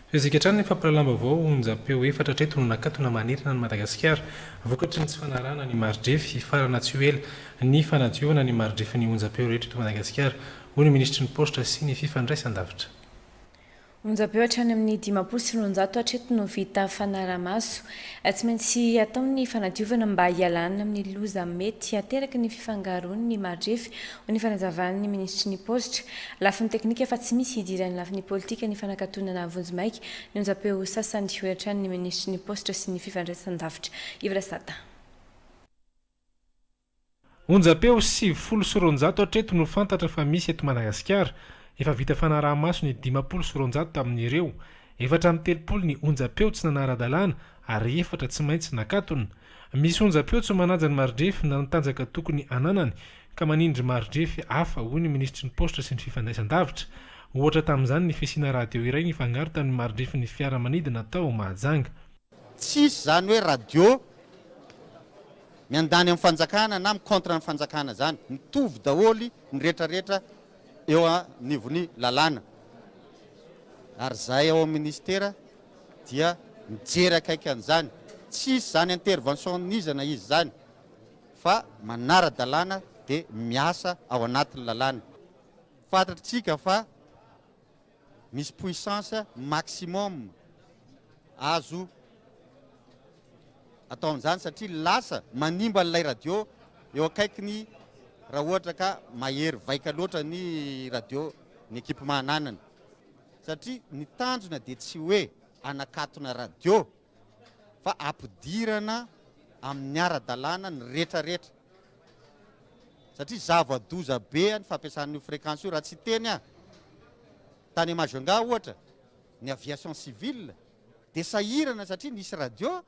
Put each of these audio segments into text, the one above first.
Fihetsika hatrany ny fampahalalam-baovao, onjam-peo efatra hatreto no nakatona manerana an'i Madagasikara vokatry ny tsy fanarahana ny mari-drefy. Hifarana tsy ho ela ny fanadiovana ny mari-drefin'ny onjam-peo rehetra eto Madagasikara, hoy ny minisitry ny Paositra sy ny fifandraisan-davitra. Onjam-peo hatrany amin'ny 250 hatreto no vita fanarahamaso. Tsy maintsy atao ny fanadiovana mba hialana amin'ny loza mety hateraky ny fifangaroan'ny mari-drefy, hoy ny fanazavan'ny minisitry ny Paositra. Lafiny teknika fa tsy misy hidiran'ny lafiny politika ny fanakatonana vonjimaika ny onjam-peo sasany, hoy hatrany ny minisitry ny Paositra sy ny fifandraisan-davitra, Yves Rasata. Onjam-peo 290 hatreto no fantatra fa misy eto Madagasikara. Efa vita fanaraha-maso ny 250 tamin'ireo. 34 ny onjam-peo tsy nanara-dalàna ary efatra tsy maintsy nakatona. Misy onjam-peo tsy manaja ny mari-drefy na ny tanjaka tokony hananany ka manindry mari-drefy hafa, hoy ny minisitry ny Paositra sy ny fifandraisan-davitra. Ohatra tamin'izany ny fisiana radio iray nifangaro tamin'ny mari-drefin'ny fiaramanidina tao Mahajanga. Tsisy izany hoe radio miandany amin'ny fanjakana na mi-contre ny fanjakana izany. Mitovy daholo ny rehetra rehetra eo anivon'ny lalàna. Ary izahay ao amin'ny minisitera dia mijery akaiky an'izany. Tsisy izany intervention n'iza na iza izany fa manara-dalàna dia miasa ao anatin'ny lalàna. Fantatritsika fa misy puissance maximum azo atao amin'izany satria lasa manimba an'ilay radio eo akaikiny raha ohatra ka mahery vaika loatra ny radio, ny équipement ananany, satria ny tanjona dia tsy hoe hanakatona radio fa ampidirana amin'ny ara-dalàna ny retraretra satria zava-doza be ny fampiasana io fréquence io. Raha tsy hiteny aho, tany Majunga ohatra, ny aviation civile dia sahirana satria nisy radio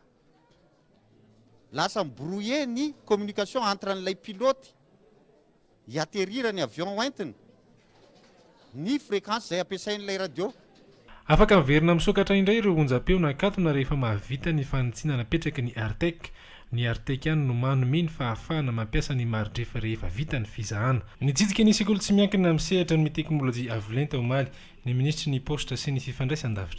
lasa mi-brouiller ny communication entre an'ilay pilote hi-atterrir ny avion hoentiny, ny fréquence izay ampiasain'ilay radio. Afaka miverina misokatra indray ireo onjam-peo nakatona rehefa mahavita ny fanitsiana napetraky ny Artec. Ny Artec ihany no manome ny fahafahana mampiasa ny mari-drefy rehefa vita ny fizahana. Nitsidika ny sekoly tsy miankina misehatra amin'ny teknolojia avo lenta omaly ny minisitry ny Paositra sy ny fifandraisan-davitra.